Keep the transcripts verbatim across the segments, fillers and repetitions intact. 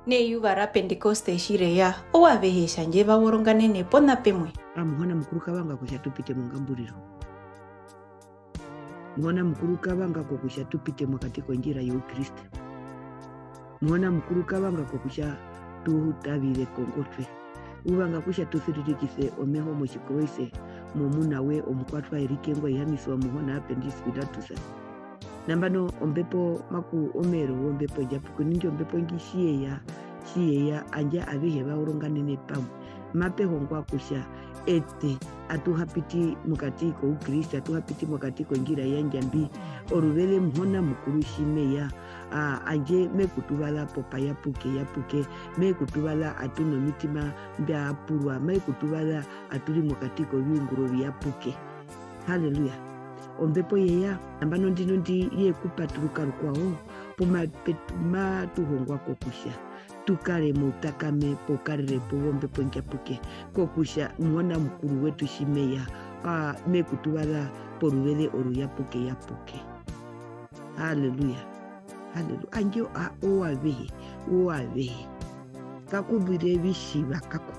Neyuva ra Pentekoste tji re ya, owo avehe tjandje va woronganene pona pemwe. A Muhona Mukuru ka vanga kutja tu pite mongamburiro. Muhona Mukuru ka vanga kokutja tu pite mokati kondjira youkriste. Muhona Mukuru ka vanga kokutja tu tavire kongotwe. U vanga kutja tu siririkise omeho motjikoroise momuna we omukwatwa erike ngwa ihamisiwa Muhona Apendis Pilatus. Nambano ombepo maku omeero wombepo ndjapuke, ningi ombepo ndji tji ye ya, tji ye ya, andja avehe va woronganene pamwe. Mape hongwa kutja eṱe atu ha piti mokati koukriste, atu ha piti mokati kondjira ya Ndjambi. Oruveze Muhona Mukuru tji me ya, a, andje me ku tu vaza popayapuke, yapuke, me ku tu vaza atu nomitima mbya purwa, me ku tu vaza atu ri mokati koviungura oviyapuke. Haleluya. Ombepo ye ya, nambano ndino ndi ye ku paturuka rukwao, pu ma-, pet-, matu hongwa kokutja tu kare moutakame poukarerepo wombepo ndjapuke, kokutja Muhona Mukuru wetu tji me ya, a, me ku tu vaza poruveze oruyapuke, yapuke. Haleluya. Haleluya. Andje a-, owo avehe, owo avehe. Kaku zire vi tjiva kako.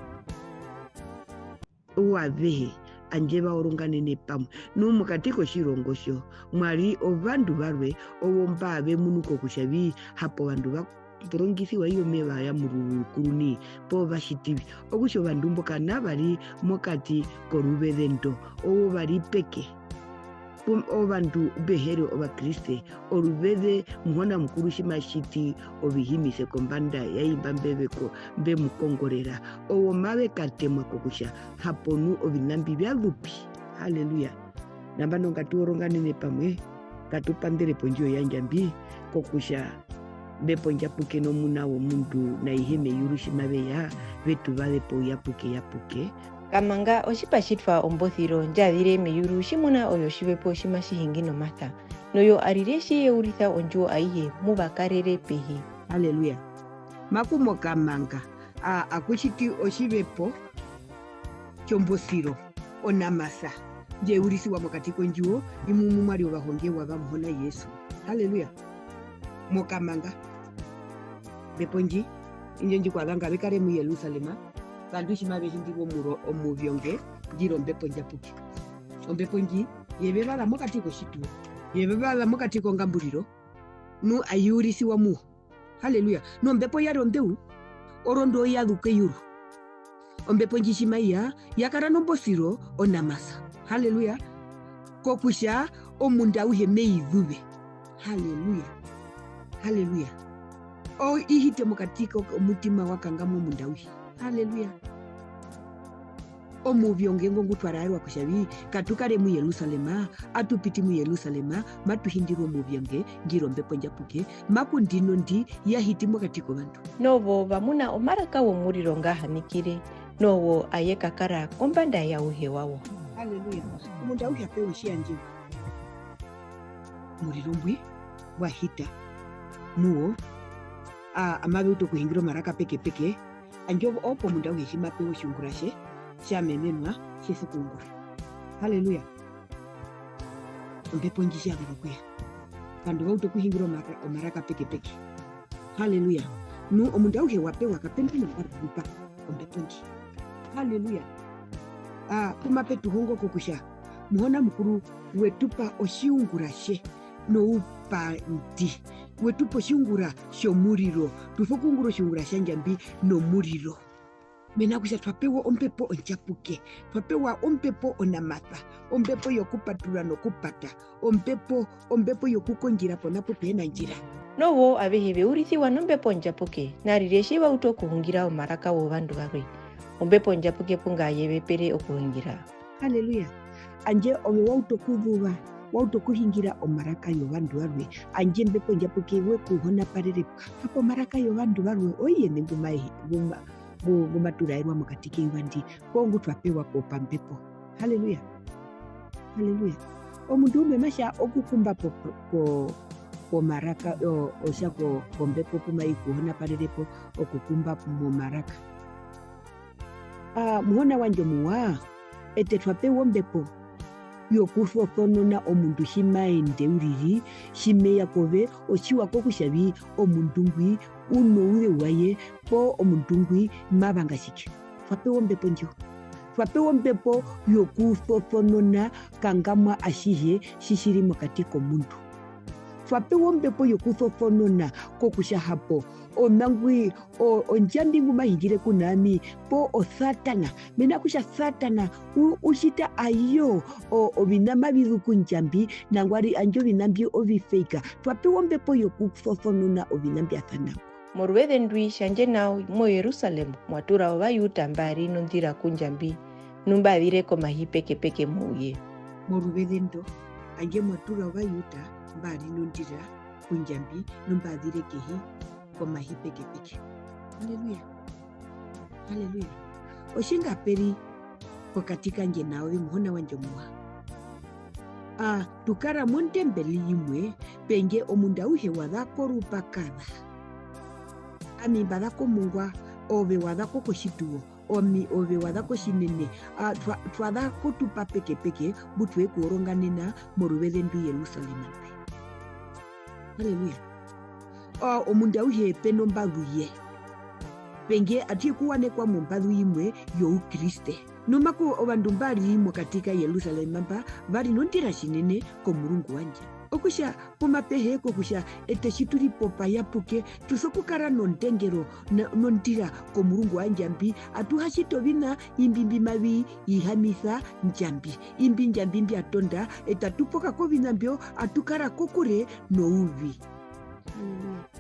Owo avehe, andje va woronganene pamwe. Nu mokati kotjirongo tjo, mwa ri ovandu varwe, owo mba ve munu kokutja vi hapo ovandu va porongisiwa i omeva ya Mururu Rukuru nai, poo va tjiti vi. Okutja ovandu mbo kana va ri mokati koruveze ndo, owo va ri peke. Pu-, ovandu mbe he ri Ovakriste, oruveze Muhona Mukuru tji ma tjiti ovihimise kombanda ya imba mbe ve ko-, mbe mu kongorera, owo mave katemwa kokutja hapo nu oviṋa mbi vya zu pi. Haleluya. Nambano ngatu woronganene pamwe, ngatu panḓere pondjiwo ya Ndjambi, kokutja Mbepo Ndjapuke nomuna womundu na Ihe meyuru tji mave ya, ve tu vaze pouyapuke yapuke. Kamanga otji pa tjitwa ombosiro ndja zire meyuru tjimuna oyo otjivepo tji matji hingi nomasa, noyo arire tji ye urisa ondjuwo aihe mu va karere pehi. Haleluya. Maku mo kamanga, a, aku tjiti otjivepo tjombosiro onamasa ndje urisiwa mokati kondjuwo, imwi mu mwa ri ovahongewa va Muhona Jesu. Haleluya. Mokamanga. Mbepo ndji, indjo ndji kwa vanga ve kare mu Jerusalema, vandu tji mave hindirwa omuro-, omuvyonge, ndji ri Ombepo Ndjapuke. Ombepo ndji, ye ve vaza mokati kotjituwo, ye ve vaza mokati kongamburiro, nu ai urisiwa mu wo. Haleluya. Nombepo ya ri onḓeu, orondu oya zu keyuru. Ombepo ndji tji mai ya, ya kara nombosiro onamasa. Haleluya. Kokutja omundu auhe me i zuve. Haleluya. Haleluya. O, i hite mokati ko-, omutima wa kangama omundu auhe. Haleluya. Omuvyonge ngo ngu twa raerwa kutja vi, katu kare mu Jerusalema, atu piti mu Jerusalema, matu hindirwa omuvyonge, ndji ri Ombepo Ndjapuke, maku ndino ndi ya hiti mokati kovandu. Nowo va muna omaraka womuriro nga hanikire, nowo aye kakara kombanda yauhe wawo. Haleluya. Omundu auhe a pewa otjiyandjewa. Omuriro mbwi wa hita mu wo, a, amave utu okuhingira omaraka pekepeke, handje opo omundu auhe tji ma pewa otjiungura tje, tja menenwa, tje sokuungura. Haleluya. Ombepo ndji tji ya zu nokuya, ovandu va utu okuhingira omaka-, omaraka pekepeke. Haleluya. Nu omundu auhe wa pewa kape na umwe ngwa rurupa ombepo ndji. Haleluya. A, pu mape tu hongo kokutja Muhona Mukuru we tu pa otjiungura tje noupandi. We tu pa otjiungura tjomuriro. Tu sokuungura otjiungura tja Ndjambi nomuriro. Mena rokutja twa pewa Ombepo Ondjapuke, twa pewa Ombepo Onamasa, Ombepo yokupaturura nokupata, Ombepo, Ombepo yokukondjira pona pu pe na ndjira. Nowo avehe ve urisiwa nOmbepo Ondjapuke, narire tji va utu okuhungira omaraka wovandu varwe. Ombepo Ondjapuke pu nga ye ve pere okuhungira. Haleluya. Handje ove wa utu okuzuva, wa utu okuhingira omaraka yovandu varwe. Handje Ombepo Ondjapuke we ku honaparere hapo omaraka yovandu varwe, oye ne ngu ma-, ngu ma-, ngu, ngu matu raerwa mokati keyuva ndi, poo ngu twa pewa po pambepo. Haleluya. Haleluya. Omundu umwe ma tja okukumba po, po, po, pomaraka, o-, otja ko-, kombepo pu mai ku honaparere po okukumba momaraka. A, Muhona wandje omuwa, eṱe twa pewa ombepo. yokusosonona omundu tji ma ende uriri, tji me ya kove, otjiwa kokutja vi omundu ngwi u nouzeu waye, poo omundu ngwi ma vanga tjike. Twa pewa ombepo ndjo. Twa pewa ombepo yokusosonona kangamwa atjihe tji tji ri mokati komundu. Twa pewa ombepo yokusosonona kokutja hapo ona ngwi o-, ondjambi ngu ma hingire ku na ami, poo oSatana. Mena rokutja Satana u-, u tjita ayo o-, oviṋa mavi zu ku Ndjambi, nangwari handje oviṋa mbi ovifeika. Twa pewa ombepo yokusosonona oviṋa mbya sana. Moruveze ndwi, tjandje nao, moJerusalem mwa tura Ovajuda mba ri nondira ku Ndjambi, nu mba zire komahi pekepeke mouye. Moruveze ndo, handje mwa tura Ovajuda mba ri nondira ku Ndjambi, nu mba zire kehi komahi pekepeke. Haleluya. Haleluya. Otjingaperi pokati kandje na ove, muhona wandje omuwa? A, tu kara mondembeli imwe, pendje omundu auhe wa za korupakaza. Ami mba za komongwa, ove wa za ko-, kotjituwo, ami ove wa za kotjinene. A, twa, twa za kotupa pekepeke, mbu twe kuworonganena moruveze ndwi Jerusalem ndwi. Haleluya. O, omundu auhe pe nombazu ye. Pendje atu ye kuwanekwa mombazu imwe youkriste. Nomako ovandu mba ri mokati ka Jerusalem mba, va ri nondira tjinene komurungu wandje. Okutja, pomapehe kokutja eṱe tji tu ri popayapuke, tu sokukara nondengero no-, nondira komurungu wa Ndjambi, atu ha tjiti oviṋa imbi mbi mavi ihamisa Ndjambi. Imbi Ndjambi mbya tonda, eṱe atu poka koviṋa mbyo, atu kara kokure nouvi. Haleluya.